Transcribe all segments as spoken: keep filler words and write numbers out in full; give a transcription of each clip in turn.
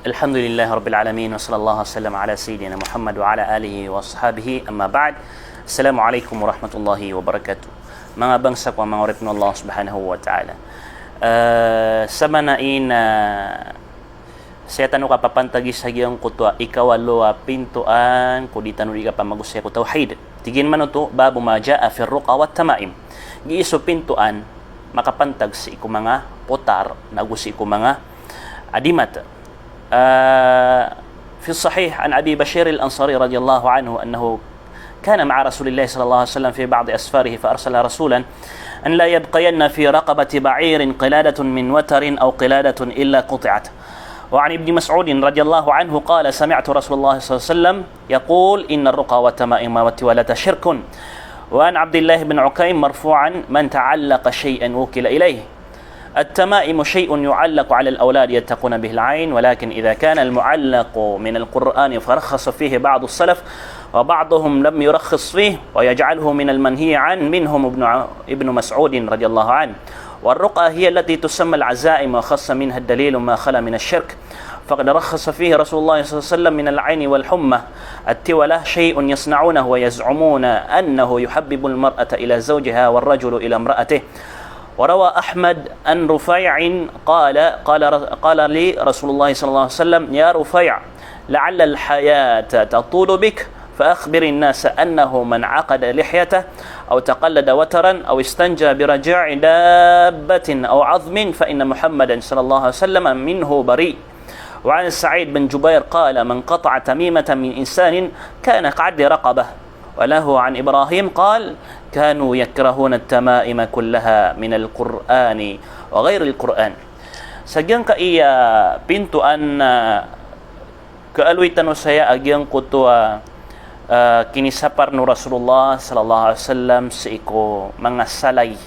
Alhamdulillahi Rabbil Alamin, wa sallallahu wa sallam ala Sayyidina Muhammad wa ala alihi wa ashabihi, amma ba'd. Assalamu alaikum warahmatullahi wabarakatuh. Manga bangsa ko a manga oripn o Allah Subhanahu wa Ta'ala. Eh, sa maana i na, eh, saya tano kapapantagi sa giyangkoto a ikawalo a pintoan ko di tano di kapamagosay ko tawhid. Tig iyan man oto, babu ma jaa fir ruqa wat tamaim. Gii so pintoan makapantag sii ko manga potar, nago sii ko manga adimat. Ah, fi sahih an Abi Bashir al-Ansari radiyallahu anhu annahu kana ma'a Rasulillahi sallallahu alaihi wasallam fi ba'di asfarihi fa arsala rasulan an la yabqayanna fi raqabati ba'irin qiladatun min watarin aw qiladatun illa quti'at. Wa an Ibni Mas'udin radiyallahu anhu qala sami'tu Rasulullah sallallahu alaihi wasallam yaqul innar ruqa wat tamaima wat tiwalata shirkun. Wa an Abdillah bin Ukaim marfu'an man ta'allaqa shay'an wukila ilayh. التمائم شيء يعلق على الأولاد يتقون به العين، ولكن إذا كان المعلق من القرآن فرخص فيه بعض السلف وبعضهم لم يرخص فيه ويجعله من المنهي عنه منهم ابن ع-، ابن مسعود رضي الله عنه. والرقى هي التي تسمى العزائم وخص منها الدليل ما خلا من الشرك، فقد رخص فيه رسول الله صلى الله عليه وسلم من العين والحمى. التولة شيء يصنعونه ويزعمون أنه يحبب المرأة إلى زوجها والرجل إلى امرأته. وروى أحمد عن رفيع قال، قال ر-، قال لي رسول الله صلى الله عليه وسلم: يا رفيع، لعل الحياة تطول بك، فأخبر الناس أنه من عقد لحيته أو تقلد وترا أو استنجى برجاع دابة أو عظم فإن محمدا صلى الله عليه وسلم منه بريء. وعن سعيد بن جبير قال: من قطع تميمة من إنسان كان كعدل رقبة. وله عن إبراهيم قال: كانوا يكرهون التمائم كلها من القرآن وغير القرآن. Sa giyangkaya pintoan na kaaloy tano saya a giyangkoto a, ah, kinisapar o Rasulullah sallallahu alaihi wasallam sii ko manga salay.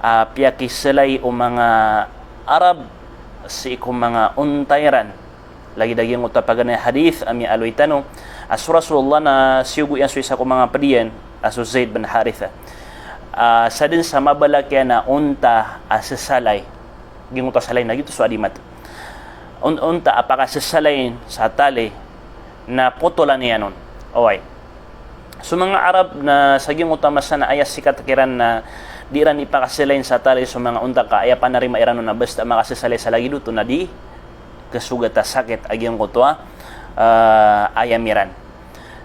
Ah, piyakisalay o manga Arab sii ko manga onta iran. Lagid a giyangkoto a paganay a hadith a miyaaloy tano a so Rasulullah na siyogo iyan so isa ko manga pd iyan a so Zaid bin Haritha. Ah, sadn sa mabalak iyan a onta a sesalay. Giyangkoto a salay na giyoto so adimat. On-, onta a pakasesalayn sa tali na potolan iyan on. Oway. So manga Arab na sa giyangkoto a masa na aya sikat kiran na di iran ipakasesalayn sa tali so manga onta ka aya panarima iran on na basta makasesalay sa lagid oto na di kesogat a sakit a giyangkoto a, ah, ayam iran.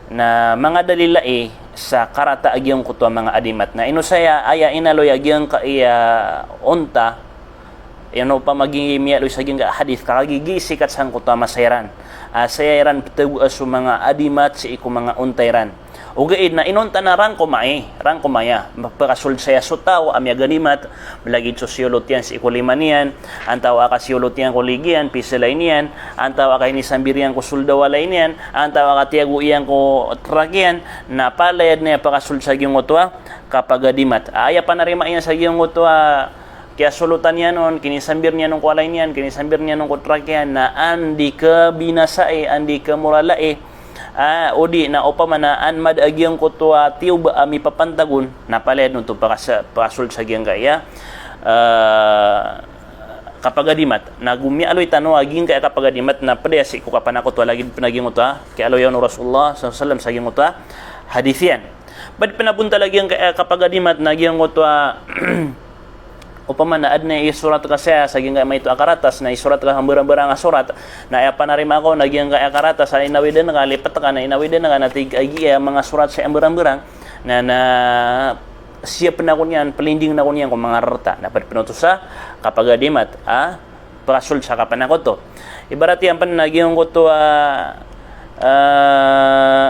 Na manga dalil ai sa karata a giyangkoto a manga adimat. Na ino saya aya inaloy a giyangkaya onta, ino pamagi miyaaloy sa giyangkaya hadith, ka kagiya gii sikat sangkoto a masa iran a saya iran petagoa so manga adimat sii ko manga onta iran. Ogaid na inonta na rangkom ai, rangkom aya, pekasold saya so taw a miyaganimat, lagid so siyolot iyan sii ko lima niyan, antawaa ka siyolot iyan ko ligi iyan, piselay niyan, antawaa ka inisambir iyan ko sold a walay niyan, antawaa ka tiyago iyan ko trak iyan, na palaya dn aya pekasold sa giyangkoto a kapagadimat. Aya panarima iyan sa giyangkoto a kiyasolotan iyan on, kinisambir niyan on ko walay niyan, kinisambir niyan on ko trak iyan, na an di kebinasai, an di kemoralai, ah, odi na opama na an mada a giyangkoto a tiyoba a mipapantag on, na palaya dn oto pakasa-, pakasold sa giyangkaya, ah, kapagadimat. Na go miyaaloy tano a giyangkaya kapagadimat na pd aya sii ko kapanakoto a lagid pn a giyangkoto a kiyaaloy on o Rasulullah sallallahu alaihi wasallam sa giyangkoto a hadith iyan. Pd pn a bontal a giyangkaya kapagadimat na giyangkoto a opama na adn a isorat ka saya sa giyangkaya maito a karatas, na isorat ka sa mbarang-mbarang a sorat, na aya panarima ka on na giyangkaya karatas a inawidn ka, lipet ka, na inawidn ka, na tig a giya manga sorat saya mbarang-mbarang, na, na siyapn ako niyan, plindingn ako niyan ko manga rarata. Na pd pn oto sa kapagadimat a pekasold sa kapanakoto. Ibarat iyan pn na giyangkoto a, ah,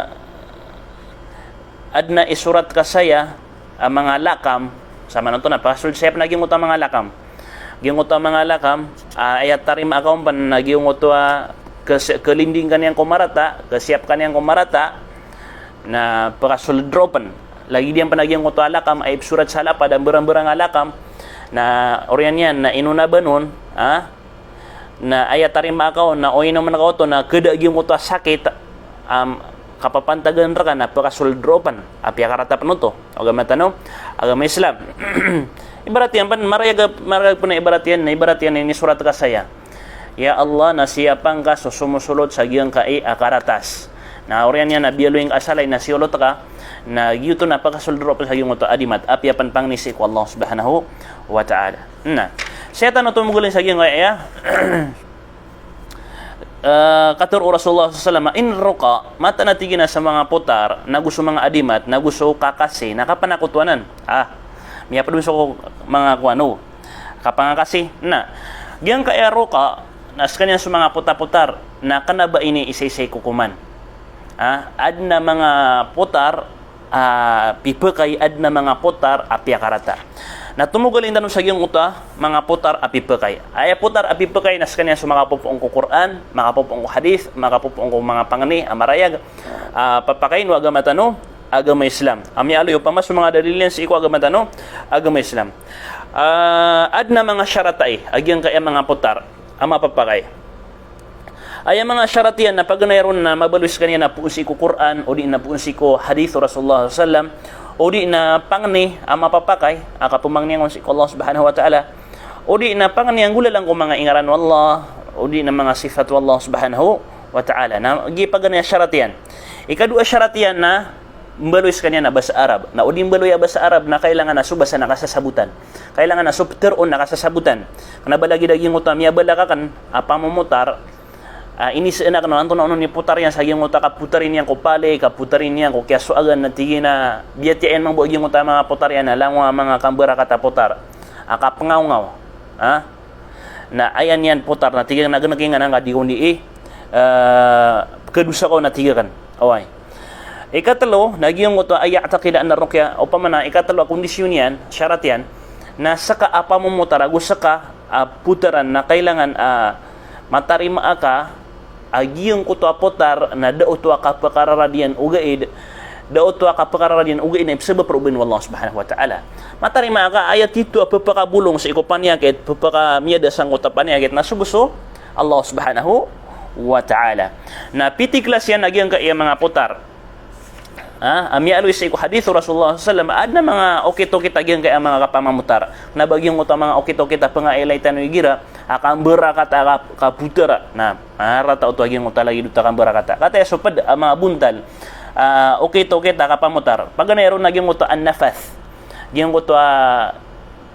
adn a isorat ka saya a manga lakam, sa maana oto na pekasold saya pn a giyangkoto a manga lakam. Giyangkoto a manga lakam, ah, aya tarima ka on pn na giyangkoto a kes-, kelinding ka niyan ko marata, kesiyap ka niyan ko marata, na pekasold roo pn. Lagid iyan pn a giyangkoto a lakam a ipsorat sa lapad a mbarang-mbarang a lakam, na oriyan iyan na ino na ba on, ah, na aya tarima ka on na o inomn ka oto na keda a giyangkoto a sakit, am, kapapantagan rka na pekasold roo pn a piyakarata pn oto. Agama tano, agama Islam. Ibarat iyan pn, marayag, marayag pn a ibarat iyan, na ibarat iyan na inisorat ka saya. Ya Allah, na siyapang ka so somosolot sa giyangkai a karatas. Na oriyan iyan na biyaloy ngka a salay na siyolot ka, na giyoto na pakasold ron sa giyangkoto a adimat, apiya pn pangni sii ko Allah Subhanahu wa Ta'ala. Na, sii tano tomogalin sa giyangkai a, eh, katharo o Rasulullah sallallahu alaihi wasallam, in ruqa, mataan a tig iyan a so manga potar, nago so manga adimat, nago so kakasi, na kapanakoto anan. Ah, miyapd on so manga kowan o kapangakasi. Na giyangkai a ruqa, na skaniyan so manga potapotar, na kna ba ini isaisa i kokoman. Ah, adn a manga potar a pipakay, adn a manga potar a piyakarata. Na tomogalin tano sa giyangkoto a manga potar a pipakay. Aya potar a pipakay na skaniyan so makapopoon ko Qur'an, makapopoon ko hadith, makapopoon ko manga pangni a marayag a papakayn o agama tano, agama Islam. A miyaaloy opama so manga dalil iyan sii ko agama tano, agama Islam. Ah, adn a manga sharat ai a giyangkai a manga potar a mapapakay. Aya manga sharat iyan na paganay ron na mabaloy skaniyan na poon sii ko Qur'an, odi na poon sii ko hadith o Rasulullah sallallahu alaihi wasallam, odi na pangni a mapapakay a kapamangni angkoto sii ko Allah Subhanahu wa Ta'ala, odi na pangni a nggolalan ko manga ingaran o Allah, odi na manga sifat o Allah Subhanahu wa Ta'ala. Na giya paganay a sharat iyan. Ikadowa a sharat iyan na mbaloy skaniyan a basa Arab. Na odi mbaloy a basa Arab na kailangan a so basa na kasasabotan. Kailangan a so ptharoon na kasasabotan. Kna ba lagid a giyangkoto a miyabalak akn a pamomotar, ah, inisaan akn o antonaa onon i potar iyan sa giyangkoto a kapotari niyan ko pali, kapotari niyan ko kiyasoagan, na tig iyan a biyatiya iyan mambo a giyangkoto a manga potar iyan na langon a manga kambarakat a potar a kapngawngaw. Ha? Na aya niyan potar na tig akn a gnakingan angka di ko ndi i, eh, pkhadosa ko na tig akn. Oway. Ikatlo, na giyangkoto a ya'taqida anna ruqya, opama na ikatlo a kondisyon iyan, sharat iyan, na ska a pamomotar ago ska a potaran na kailangan a matarima aka a giyangkoto a potar na da oto a kapakararad iyan ogaid, da oto a kapakararad iyan ogaid na ipsabap ron o Allah Subhanahu wa Ta'ala. Matarima aka a aya tito a pphakabolong sii ko paniyakit, pphakamiyada sangkoto a paniyakit na so bo so Allah Subhanahu wa Ta'ala. Na pito i klas iyan a giyangkai a manga potar. Ha, a miyaaloy sii ko hadith o Rasulullah sallallahu alaihi wasallam, adn a manga okit-okit a giyangkai a manga kapamamotar. Kna ba giyangkoto a manga okit-okit a pngailay tano igira a kambarakat a kap-, kapotara. Na, ah, rata oto a giyangkoto a lagid oto a kambarakat a. Kataya so pd a manga bontal a okit-okit a kapamotar. Paganay ron na giyangkoto a nafath. Giyangkoto a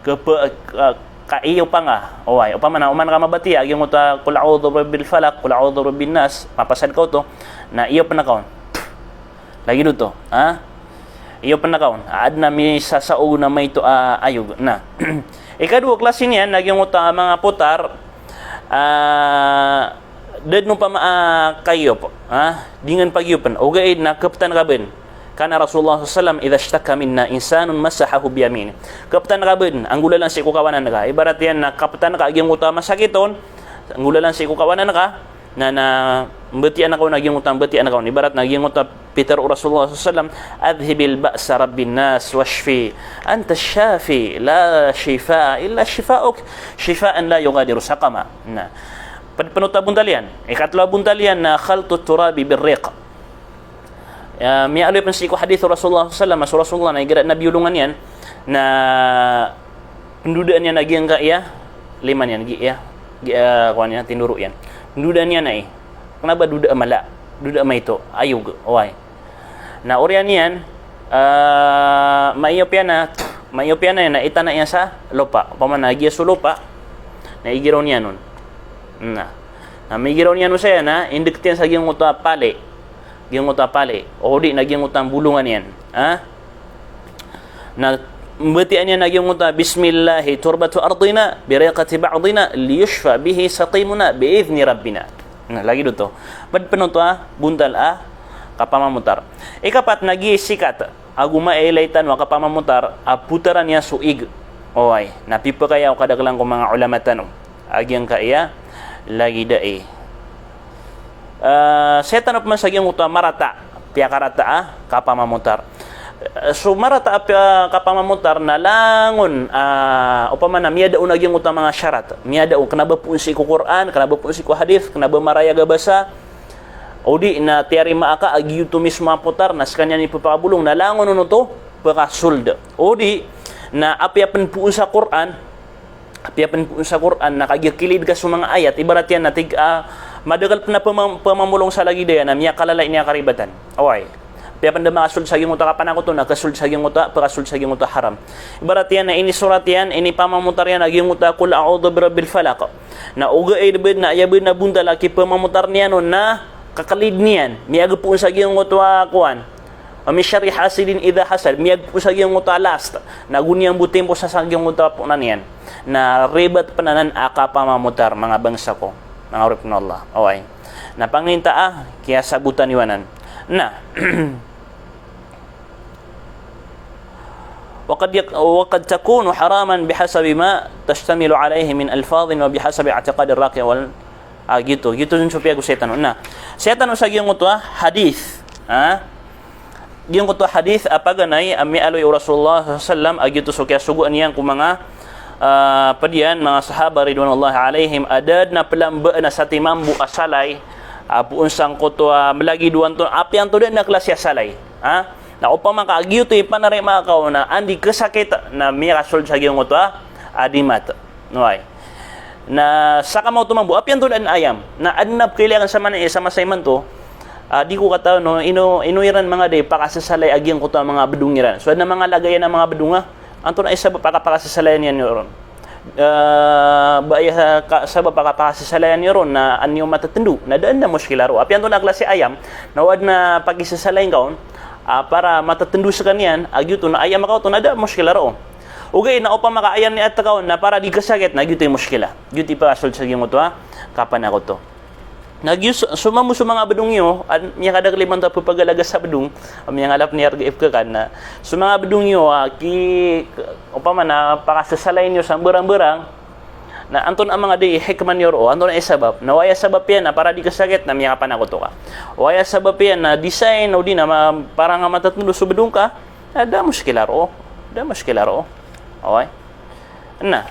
kapa-, ka, ka iyo panga. Oway, opama na oman ka mabatiya a giyangkoto a qul a'udhu birabbil falaq, qul a'udhu birabbin nas, mapasad ka oto, na iyo pn aka on. Lagid oto, ha? Iyo pn aka on. Adn a misasaog na maito a ayog. Na ikadowa klasi niyan na giyangkoto a manga potar a da dn opama a kayop, ha? Di ngka pagiyopn. Ogaid na kaptan ka bn. Kana Rasulullah sallallahu alaihi wasallam idha ishtaka minna insanun masahahu biyamini. Kaptan ka bn, a nggolalan sii ko kawanan ka. Ibarat iyan na kaptan ka a giyangkoto a masakit on, a nggolalan sii ko kawanan ka, na, na mbatiya aka on a giyangkoto a mbatiya aka on. Ibarat na giyangkoto a pitharo o Rasulullah sallallahu alaihi wasallam, "Adhhibil ba'sa rabbin nas washfi. Anta shafi, la shifaa illa shifauk, shifaan la yughadiru saqama." Na pd pn oto a bontal iyan. Ikatlo a bontal iyan na khaltut turabi birriq. Ya, miyaaloy pn sii ko hadith o Rasulullah sallallahu alaihi wasallam, so Rasulullah na igira na biyolongan iyan, na pndodaan iyan a giyangkaya lima niyan, giya, giya, kowan iyan, tindoro iyan. Pndodaan iyan ai. Kna ba doda a mala, doda a maito, ayog, oway. Na oriyan iyan, ah, maiyop iyan a, maiyop iyan a, na itana iyan sa lopa. Opama na giya so lopa, na igira on iyan on. Na, na migira on iyan on saya na, indkt iyan sa giyangkoto a pali. Giyangkoto a pali. Odi na giyangkoto a bolongan iyan. Ha? Na mbatiya niyan a giyangkoto a bismillahi turbatu ardina, biriqati ba'dina, liyushfa bihi saqimuna, bi'idhni rabbina. Na lagid oto. Pd pn oto a bontal a kapamamotar. Ikapat na giya i sikat ago mailay tano a kapamamotar a potaran iyan so ig. Oway, na pipakay o kadaklan ko manga ulama tano a giyangkaya lagid ai. Ah, sii tano pman sa giyangkoto a marata, piyakarata a kapamamotar. Eh, so marata a piya-, kapamamotar na langon, ah, opama na miyada on a giyangkoto a manga sharat. Miyada on, kna ba poon sii ko Qur'an, kna ba poon sii ko hadith, kna ba marayag a basa, odi na tiyarima aka a giyoto mismo a potar na skaniyan i pphakabolong na langon on oto pakasold. Odi na apiya pn poon sa Qur'an, Apiya pn poon sa Qur'an na kagiya kilid ka so manga ayat, ibarat iyan na tig a, ah, madakel pn a pama-, pamamolong sa lagid iyan na miyakalala ini a karibatan. Oway. Apiya pn da makasold sa giyangkoto a kapanakoto na kasold sa giyangkoto a, pakasold sa giyangkoto a haram. Ibarat iyan na inisorat iyan, inipamamotar iyan a giyangkoto a Qul a'udhu birabbil falaq. Na ogaid bd na aya bd na bontal a kipamamotar niyan on na kaklid niyan. Miyagpoon sa giyangkoto a kowan. Wa min sharri hasidin idha hasad, miyagpo sa giyangkoto a last, na go niyan bo timpo sa giyangkoto a poon iyan, na ribat pn anan a kapamamotar, manga bangsa ko, manga oripn o Allah. Oway. Na pangnin ta a, kiyasabotan iyo anan. Na, wa qad yak-, wa qad takunu haraman bihasabi ma tashtamilu alayhi min alfadhin wa bihasabi i'tiqadir raqi wal Ah, giyoto. Giyoto dn so piyago saya tano. Na, saya tano sa giyangkoto a hadith. Ha? Giyangkoto a hadith a paganay a miyaaloy o Rasulullah sallallahu alayhi wasallam, a giyoto so kiyasogoan iyan ko manga, ah, pd iyan, manga sahaba ridwanullahi alayhim, a da dn a plamba na satiman bo a salay, a poon sangkoto a mlagid o anto-, apiya antonaa a klasi a salay. Ha? Na opama ka giyoto i panarima ka on na anda i kasakit na miyakasold sa giyangkoto a, a dimat. Oway. Na sakamaoto mambo, apiya antonaa a ayam. Na adn a pkhailay akn sa mani, sa masa imanto, ah, di ko katawan o ino, ino iran manga da i pakasasalay a giyangkoto a manga bdong iran. So adn a manga lagid iyan a manga bdong a, antonaa i sabap a kapakasasalayan iyan ron. Ah, ba aya ka-, sabap a kapakasasalayan iyan ron na an iyo matatndo, na da dn a moskila roo. Apiya antonaa a klasi a ayam, na o adn a pakisasalayn ka on, ah, para matatndo skaniyan a giyoto na ayam ka oto, na da a moskila roo. Ogaid na opama ka aya niyan a tkaw na para di kasakit, na giyoto i moskila. Giyoto i pakasold sa giyangkoto a kapanakoto. Na giyoto so, so mambo so manga bdong iyo, an, miyakadakl imanto a pphagalaga sa bdong, a miyangalap niyan rk ipkhakan na. So manga bdong iyo, ah, ki, opama na pakasasalay niyo sa mbarang-mbarang, na antonaa manga da i hikmah niyo roo, antonaa i sabap. Na o aya sabap iyan na para di kasakit na miyakapanakoto ka. O aya sabap iyan na design, odi na ma-, para nga matatndo so bdong ka, na da a moskila roo. Da a moskila roo. Oway. Na.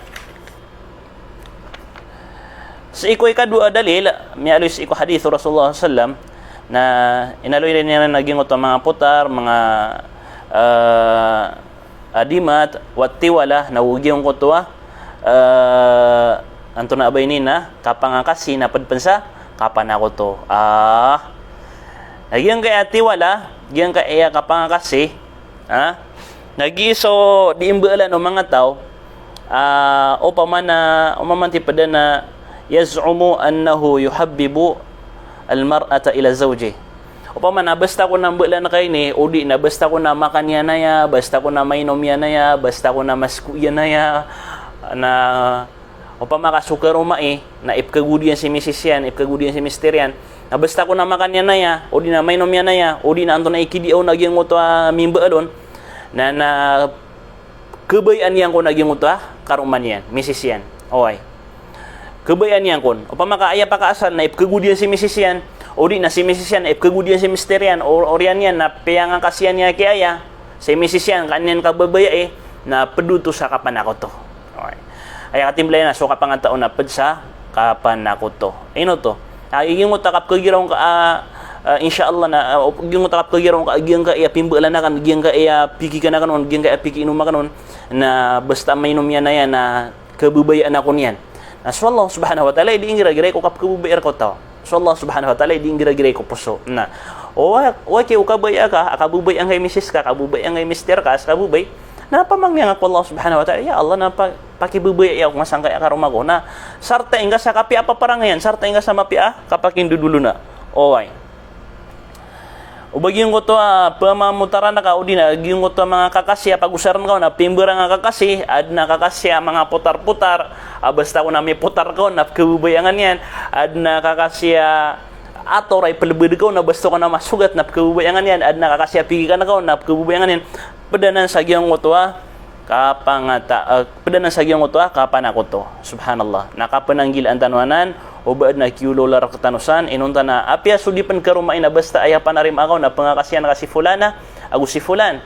Sii ko ikadowa a dalil, miyaaloy sii ko hadith o Rasulullah sallallahu alayhi wasallam, na inaloy iran iyan a giyangkoto a manga potar, manga, eh, a dimat, wat tiwala, na o giyangkoto a, eh, antonaa ba ini na kapangakasi na pd pn sa kapanakoto. Ah. Na giyangkai a tiwala, giyangkai a kapangakasi, ha? Na giya so di imbaalan o manga taw, ah, opama na, opama na tig pd a na yaz'umu annahu yuhabbibu al-mar'ata ila zawjih. Opama na basta ko na mbaalan ka ini, odi na basta ko na makan iyan aya, basta ko na mainom iyan aya, basta ko na masko iyan aya, na opama ka so karoma i, na ipkhagod iyan si misis iyan, ipkhagod iyan si mister iyan. Na basta ko na makan iyan aya, odi na mainom iyan aya, odi na antonaa i kidiya on a giyangkoto a mimbaal on, na, na khabayaan iyan kon a giyangkoto a karoma niyan, misis iyan. Oway. Khabayaan iyan kon. Opama ka aya pakaasal na ipkhagod iyan si misis iyan, odi na si misis iyan na ipkhagod iyan si mister iyan, o-, oriyan iyan na piyangakasi iyan iyan ki aya, si misis iyan, ka an iyan kababayai, na pd oto sa kapanakoto. Oway. Aya katimbla iyan na so kapangataw na pd sa kapanakoto. Ino oto? Ah, giyangkoto a kapkhagiraw ngka, ah, ah, insha Allah na, ah, giyangkoto a kapkhagiraw ngka, giyangkai a pimbaalan akn, giyangkai a pikikan akn on, giyangkai a pikiinom akn on, na basta mainom iyan aya na khababayaan ako niyan. Na so Allah subhanahu wa ta'ala i di inggiragiray ko kapkhababayai rka o taw. So Allah subhanahu wa ta'ala i di inggiragiray ko poso. Na, o wa-, wa ki o kabaya ka, a kababaya angkai misis ka, kababaya angkai mister ka, a skababay, na pamangni angka ko Allah subhanahu wa ta'ala, ya Allah, na pa-, pakibabayai ako nga sangkai a karoma ko. Na sartai ngka sa kapiya a paparangayan, sartai ngka sa mapiya a kapakindodolona. Oway. O ba giyangkoto a pamamotaran ka, odi na giyangkoto a manga kakasi a pagosaren ka on a pimbarang a kakasi, adn a kakasi a manga potar-potar, a basta ko na mipotar ka on na pkhababayaan iyan, adn a kakasi a ator a ipelbed ka on a basta ko na masogat na pkhababayaan iyan, adn a kakasi a pikikan ka on na pkhababayaan iyan, pd anan sa giyangkoto a kapangata-, eh, pd anan sa giyangkoto a kapanakoto. Subhanallah. Na kapananggilaan tano anan, o ba adn a kiolawla rktano san, inonta na apiya so di pn karoma i na basta aya panarima ka on na pangakasian ka si fulana, ago si fulan.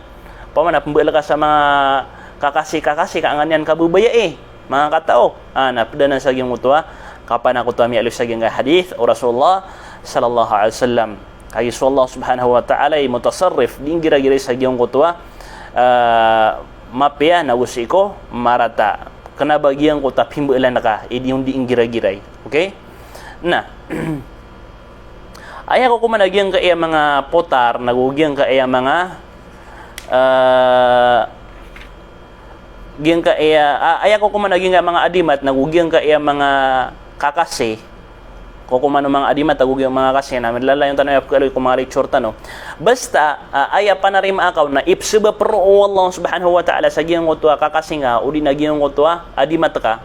Opama na pmbaal ka sa manga kakasi-kakasi ka angkaniyan kababayai, manga katao. Ah, na pd anan sa giyangkoto a kapanakoto a miyaaloy sa giyangkai a hadith o Rasulullah sallallahu alaihi wasallam. Kagiya so Allah subhanahu wa ta'ala i mutasarrif, di nggiragiray sa giyangkoto a, ah, mapiya nago sii ko marata. Kena ba giyangkoto a pimbeelan ka, i di on di inggiragiray. Okay? Na, aya kokoman a giyangkaya manga potar, nago giyangkaya manga, eh, giyangkaya, a-, aya kokoman a giyangkaya manga adimat, nago giyangkaya manga kakasi, kokoman o manga adimat ago giyangkaya manga kakasi, na malalayon tano aya pekaloy ko manga lecture tano. Basta, ah, aya panarima akaw na ipsebap roo o Allah subhanahu wa ta'ala sa giyangkoto a kakasi nga, odi na giyangkoto a adimat ka.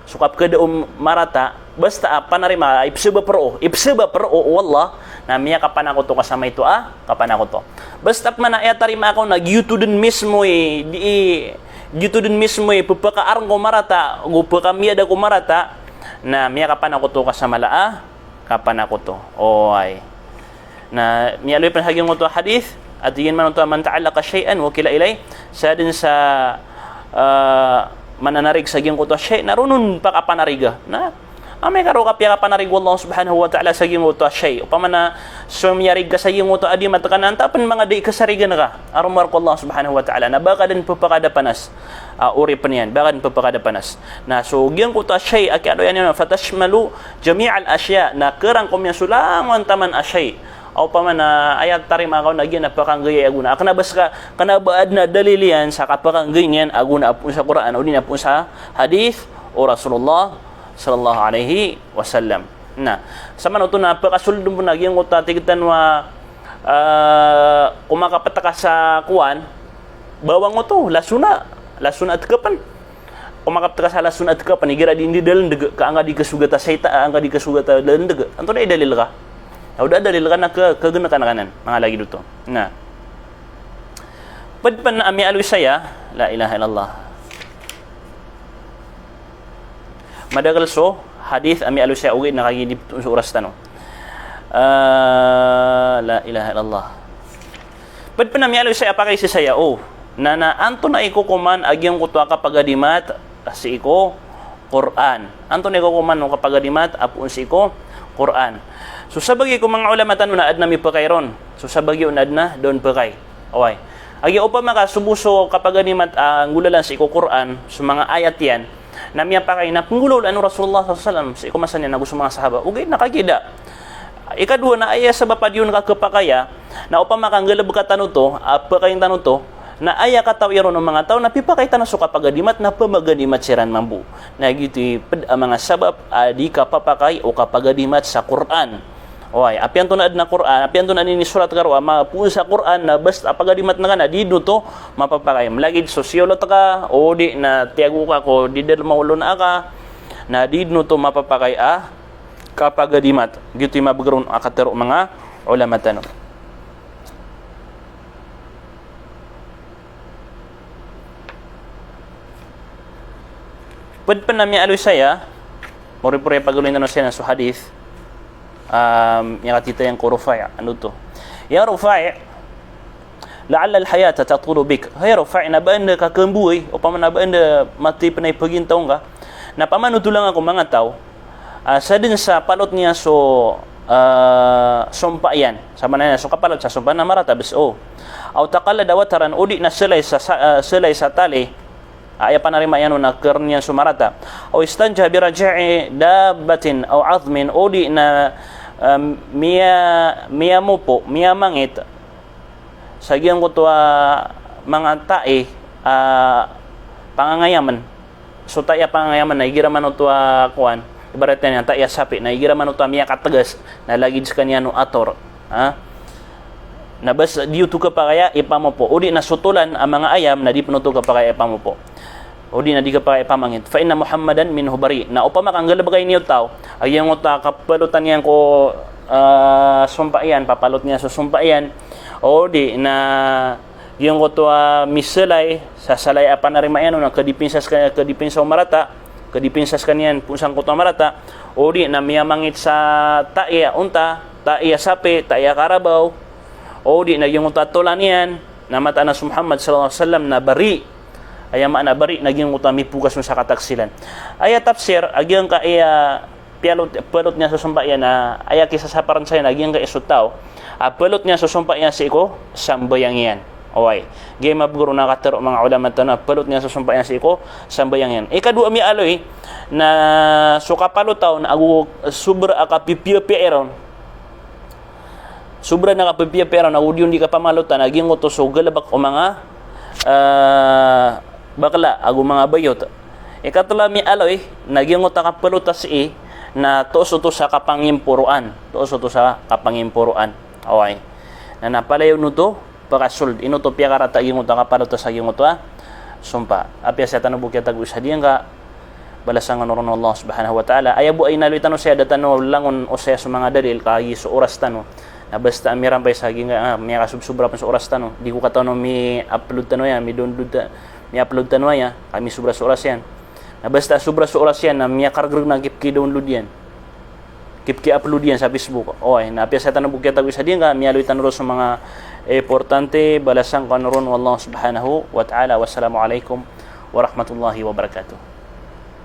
So kapekada o marata, basta, ah, panarima, ipsebap roo, ipsebap roo o Allah, na miyakapanakoto ka sa maito a kapanakoto. Basta pman a aya tarima akaw na giyoto den mismo i, di, giyoto den mismo i pepakaareng ko marata, go pekamiyada ko marata, na miyakapanakoto ka sa mala a kapanakoto. Oway. Na miyaaloy pn sa giyangkoto a hadith, a tig iyan man oto a, "Man ta'allaqa shay'an wukila ilayh." Sa den sa, ah, mananarig sa giyangkoto a shay', na roo on pakapanariga. Na amay ka roo ka piyakapanarig o Allah subhanahu wa ta'ala sa giyangkoto a shay'. Opama na so miyarig ka sa giyangkoto a adimat ka na antaa pn manga dii kasarigan ka a rowar ko Allah subhanahu wa ta'ala, na ba ka den pepakadapanas a oripn iyan, ba ka den pepakadapanas. Na so giyangkoto a shay' a kiyaaloya niyan, fatashmalu jami'al ashya', na kerangkom iyan so langowan taman a shay'. Opama na aya tarima akaw na giya na pekanggay a gona. A kena ba ska, kena ba aden a dalil iyan sa kapekanggay niyan a gona a poon sa Qur'an, odi na poon sa hadith o Rasulullah sallallahu alaihi wasallam. Na, sa man oto na pekasold on pn a giyangkoto a tig tano a, ah, ko makapeteka sa kowan, bawang oto, lasona, lasona a tekepn. Ko makapeteka sa lasona a tekepn, igira di ndidalendeg, ka angka di kesogat a sayta, angka di kesogat a dalendeg. Antonaa i dalil ka? Na o da a dalil ka na ke-, kegenekan ka nan, manga lagid oto. Na, ped pn a miyaaloy saya, la ilaha illallah. Madakel so hadith a miyaaloy saya, ogaid na kagiya di ptoon so oras tano. Ah, la ilaha illallah. Ped pn a miyaaloy saya, pakaiza saya, o. Na, na antonaa i kokoman a giyangkoto a kapagadimat sii ko Qur'an. Antonaa i kokoman o kapagadimat a poon sii ko Qur'an. So sabagi ko manga ulama tano na aden a mipekay ron. So sabagi on aden a da on pekay. Oway. A giya opama ka so bo so kapagadimat a nggolalan sii ko Qur'an, so manga ayat iyan, na miyapakay na penggolaolaan o Rasulullah sallallahu alaihi wasallam sii ko masa niyan ago so manga sahaba. Ogaid na kagiya da. Ikadowa na aya sabap a di on ka kepakaya, na opama ka nggalebeka tano oto, a pekayin tano oto, na aya katawi ron o manga taw na pipakay tano so kapagadimat na pemagadimat siran mambo. Na giyoto i ped a manga sabap a di kapapakay o kapagadimat sa Qur'an. Oway, apiya antonaa den a Qur'an, apiya antonaa den a inisorat ka roo a ma-, poon sa Qur'an na basta a pagadimat ngka na di den oto mapapakay. Malagid so siyolot ka, odi na tiyago ka ko di den maolon aka, na di den oto mapapakay a kapagadimat. Giyoto i mabeger on a katero o manga ulama tano. Ped pn a miyaaloy saya, mori-pori a pagaloyin tano saya na so hadith, um, miyakatitayan ko Rufai', ano oto. Ya Rufai', la'alla al-hayata tatulu bik. Hay Rufai', na ba anda ka kemboy, opama na ba anda mathay pn a ipegintaw ngka. Na pamanotolan ako manga taw, ah, sa den sa palot niyan so, ah, sompa iyan. Sa maana niyan so kapalot sa sompa na marata bes o. Aw taqallada wataran, odi na selay sa, sa, ah, selay sa tali. Aya panarima iyan on na kern iyan so marata. Aw istanja bi raji'i dabbatin aw azmin, odi na, ah, miya-, miyamopo, miyamangit sa giyangkoto a manga tai a pangangayamen. So tai a pangangayamen na igira man oto a kowan, ibarat iyan tai a sapi, na igira man oto a miyakategas na lagid sekaniyan o ator. Ha? Na bes di oto kepakay a ipamopo. Odi na sotolan a manga ayam na di pen oto kepakay a ipamopo. Odi na di kepakay a ipamangit. Fa inna Muhammadan minhu bari. Na opama ka nggalebekay niyo taw a giyangkoto a kapalotan iyan ko, ah, sompa iyan, papalot niyan so sompa iyan. Odi na giyangkoto a miselay sa selay a panarima iyan on na kedipinsa seka-, kedipinsa o marata, kedipinsa sekaniyan poon sangkoto a marata, odi na miyamangit sa tai a onta, tai a sapi, tai a karabaw, odi na giyangkoto a tolan iyan, na mataan a so Muhammad sallallahu alaihi wasallam na bari. Aya maana bari na giyangkoto a mipokas on sa kataksilan. Aya tafsir a giyangkaya piyalot, palot niyan so sompa iyan na, aya kisasaparen saya na giyangkaya so taw a palot niyan so sompa iyan sii ko sambayang iyan. Oway. Giya mabagr on a katero o manga ulama tano a palot iyan so sompa iyan sii ko sambayang iyan. Ikadowa a miyaaloy na so kapalot on ago sobra a kapipiyapiya iron. Sobra na kapipiyapiya iron ago di on di kapamalotan a giyangkoto so galebek o manga, eh, bakla ago manga bayot. Ikatlo a miyaaloy na giyangkoto a kapalot a sii na toos oto sa kapangimporoan. Toos oto sa kapangimporoan. Oway. Na palaya on oto pakasold. Ino oto piyakarata a giyangkoto a kapalot a sa giyangkoto a sompa. Apiya saya tano bo kiyatago sa diyangka, balasan kano ron o Allah subhanahu wa ta'ala. Aya bo a inaloy tano saya, da tano langon o saya so manga dalil, kagiya so oras tano. Na basta a mirampay sa giyangka, ah, miyakasobsobra pen so oras tano. Di ko katawan o mi-upload tano aya, mi-download ta-, mi-upload tano aya, ka misobra so oras iyan. Na basta a sobra so oras iyan, na miyakargrg na kipki-download iyan. Kipki-upload iyan sa Facebook. Oway, na apiya saya tano bo kiyatago sa diyangka, miyaaloy tano ron so manga importante, balasan kano ron o Allah subhanahu wa ta'ala. Wassalamu alaikum warahmatullahi wabarakatuh.